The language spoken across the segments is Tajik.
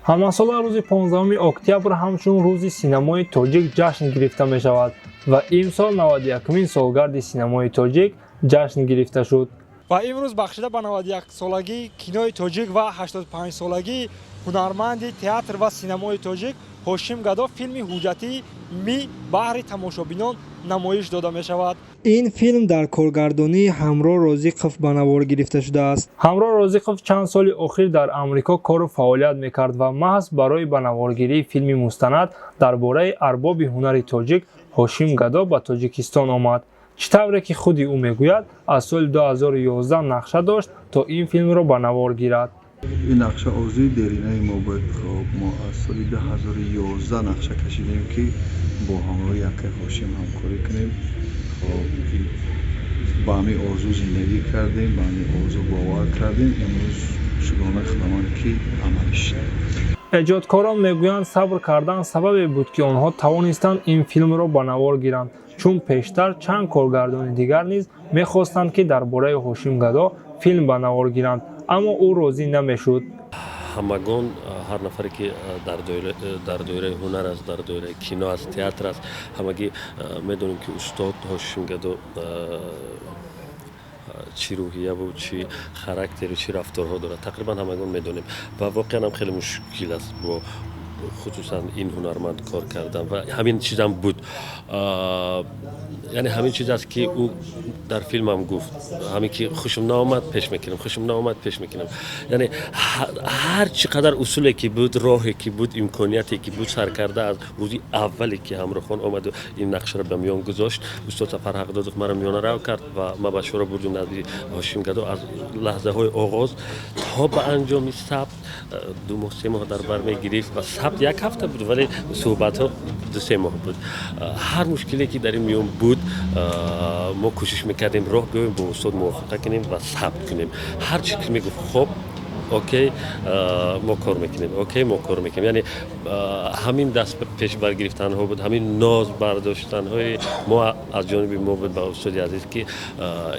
Ҳамасола рӯзи 15 октябр ҳамчун рӯзи синамои тоҷик ҷашн гирифта мешавад ва имсол 91-мин солгарди синамои тоҷик ҷашн гирифта шуд. Ва имрӯз бахшида ба 91-солагии кинои тоҷик ва 85-солагии ҳунарманди театр ва синамои тоҷик Ҳошим Гадо филми ҳуҷҷатии Ми баҳри тамошобинон намоиш дода мешавад. Ин филм дар коргардонии Ҳамроҳ Розиқов ба навор гирифта шудааст. Ҳамроҳ Розиқов чанд соли охир дар Амрико кору фаъолият мекард ва маҳз барои ба наворгирии филми мустанад дар бораи арбоби ҳунари тоҷик Ҳошим Гадо ба Тоҷикистон омад. Чӣ тавре ки худи ӯ мегӯяд, аз соли 2011 нақша дошт, то ин филмро ба навор гирад. Ин нақша орзуи деринаи мо буд. Хоб, мо аз соли 2011 нақша кашидем, ки бо ҳамроҳи акай Ҳошим ҳамкорӣ кунем. Хоб, ба ҳамин орзу зиндагӣ кардем, ба ҳамин орзу бовар кардем. Имрӯз шукрона Худованд, ки амалӣ шуд. Эҷодкорон мегӯянд, сабр кардан сабабе буд, ки онҳо тавонистанд ин филмро ба навор гиранд, чун пештар чанд коргардони дигар низ мехостанд, ки дар бораи Ҳошим Гадо филм ба навор гиранд, аммо ӯ розӣ намешуд. Ҳамагон, ҳар нафаре ки дар доираи ҳунар аст, дар доираи кино аст, театр аст, ҳамагӣ медонем, ки устод Ҳошим Гадо чӣ рӯҳияву чӣ характеру чӣ рафторҳо дорад. Тақрибан ҳамагон медонем ва воқеан ҳам хеле мушкил аст бо хусусан ин ҳунарманд кор кардан. Ва ҳамин чизам буд, яъне ҳамин чиз аст, ки ӯ дар филмам гуфт, ҳамин ки хушм наомад, пеш мекунам, хушм наомад, пеш мекунам. Яъне ҳар чӣ қадар усуле ки буд, роҳе ки буд, имконияте ки буд, сар карда аз рӯзи аввале ки Ҳамроҳхон омаду ин нақшаро ба миён гузошт, устод Сафар Ҳақдодов маро миёнарав кард ва ма ба шӯро бурдум назди Ҳошим Гадо. Аз лаҳзаҳои оғоз то ба анҷоми сабт 2 моҳ, 3 моҳ дар бар мегирифт ва сабт як ҳафта буд, вале суҳбатҳо 2-3 моҳ буд. Ҳар мушкиле ки дар ин миён буд, мо кӯшиш мекардем роҳ биёем, бо устод мувофиқа кунем ва сабт кунем. Ҳар чи ки мегуфт, хоб, окей, мо кор мекунем, окей, мо кор мекунем. Яъне ҳамин даст пеш баргирифтанҳо буд, ҳамин ноз бардоштанҳои мо аз ҷониби мо буд ба устоди азиз, ки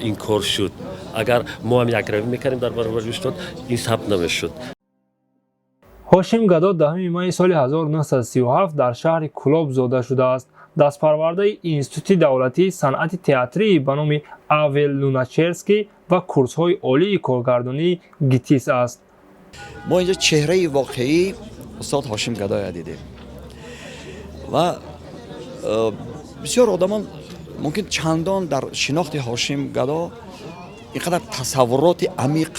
ин кор шуд. Агар мо ҳам якравӣ мекардем дар баробари устод, ин сабт намешуд. Ҳошим Гадо 10 майи соли 1937 дар шаҳри Кӯлоб зода шудааст. Дастпарвардаи Институти давлатии санъати театрии ба номи А. В. Луначерский ва курсҳои олии коргардонии ГИТИС аст. Мо инҷо чеҳраи воқеии устод Ҳошим Гадоя дидем ва бисёр одамон мумкин чандон дар шинохти Ҳошим Гадо ин қадар тасаввуроти амиқ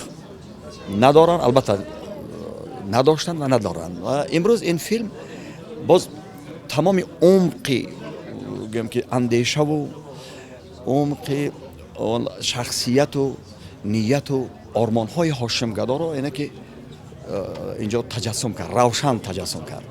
надоранд, албатта надоштанд ва надоранд. Ва имрӯз ин филм боз тамоми умқи, гӯем ки, андешаву умқи он шахсияту нияту ормонҳои Ҳошим Гадоро ине ки инҷо таҷассум кард, равшан таҷассум кард.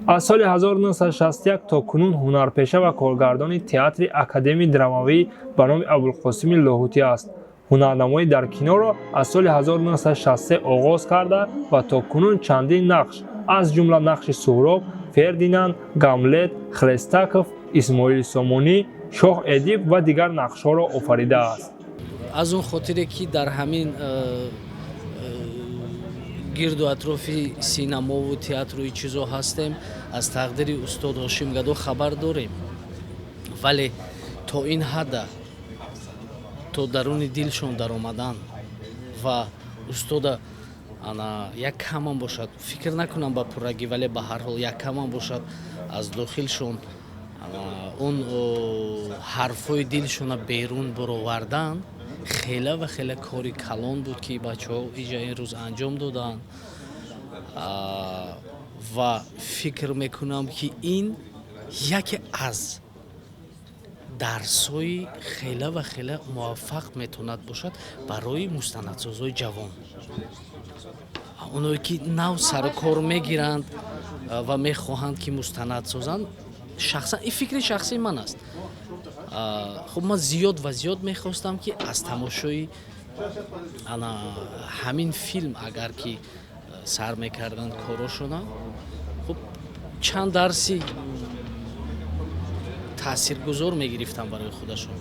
Аз соли 1961 то кунун ҳунарпеша ва коргардони театри академии драмавӣ ба номи Абулқосими Лоҳутӣ аст. Ҳунарнамоӣ дар киноро аз соли 1963 оғоз карда ва то кунун чандин нақш, аз ҷумла нақши Суҳроб, Фердинанд, Гамлет, Хлестаков, Исмоили Сомонӣ, шоҳ Эдип ва дигар нақшҳоро офаридааст. Аз он хотире ки дар ҳамин гирду атрофи синамову театру и чизо ҳастем, аз тақдири устод Ҳошим Гадо хабар дорем, вале то ин ҳадда, то даруни дилшон даромадан ва устода ана як камам бошад, фикр накунам ба пуррагӣ, вале ба ҳар ҳол як камам бошад, аз дохилшон он ҳарфҳои дилшона берун буровардан хела ва хеле кори калон буд, ки бачаҳо иҷа ин рӯз анҷом доданд. Ва фикр мекунам, ки ин яке аз дарсҳои хела ва хеле муваффақ метавонад бошад барои мустанадсозҳои ҷавон, оное ки нав сару кор мегиранд ва мехоҳанд, ки мустанад созанд. Шахсан ин фикри шахсии ман аст. Хуб, ман зиёд ва зиёд мехостам, ки аз тамошои ана ҳамин филм, агар ки сар мекарданд корошона, хуб, чанд дарси таъсиргузор мегирифтам барои худашон.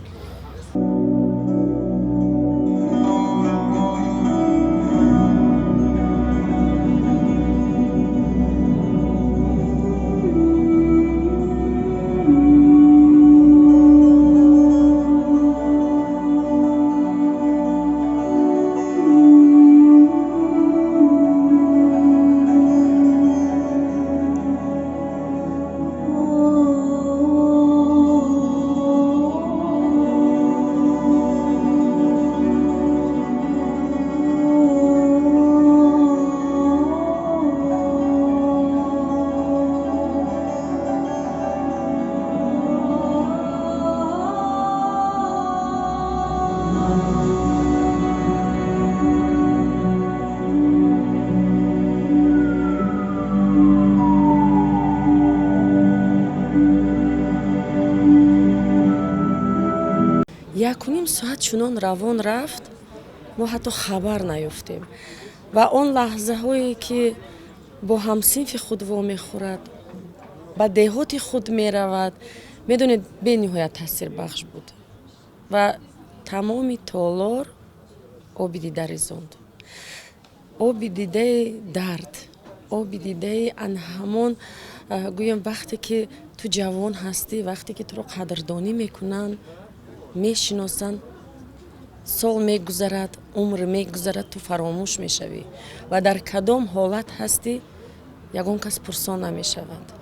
Ним соат чунон равон рафт, мо ҳатто хабар наёфтем. Ва он лаҳзаҳое, ки бо ҳамсинфи худ вомехӯрад, ба деҳоти худ меравад, медонед, бениҳоят таъсирбахш буд ва тамоми толор оби дида резонд, оби дидаи дард, оби дидаи ан ҳамон, гӯем, вақте ки ту ҷавон ҳастӣ, вақте ки туро қадрдонӣ мекунанд, мешиносанд, сол мегузарад, умр мегузарад, ту фаромӯш мешавӣ ва дар кадом ҳолат ҳастӣ, ягон кас пурсон намешавад.